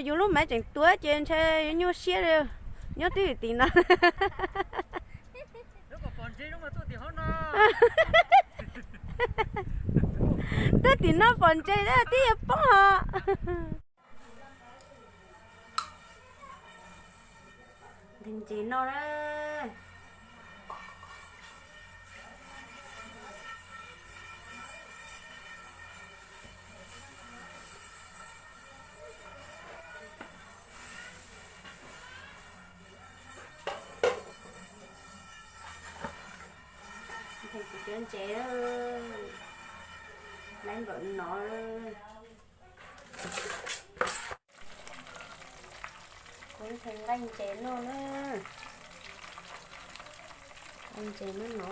Yus lub maiv tseem tuav ces ntshe yuav nyuaj siab li. Nyob twb tim no. Twb tim no pom ntses twb yuav poob os. Ntses no na. Ntses, laiv npaum no. Kuv nqaij ntses noj na. Nqaij ntses noj no.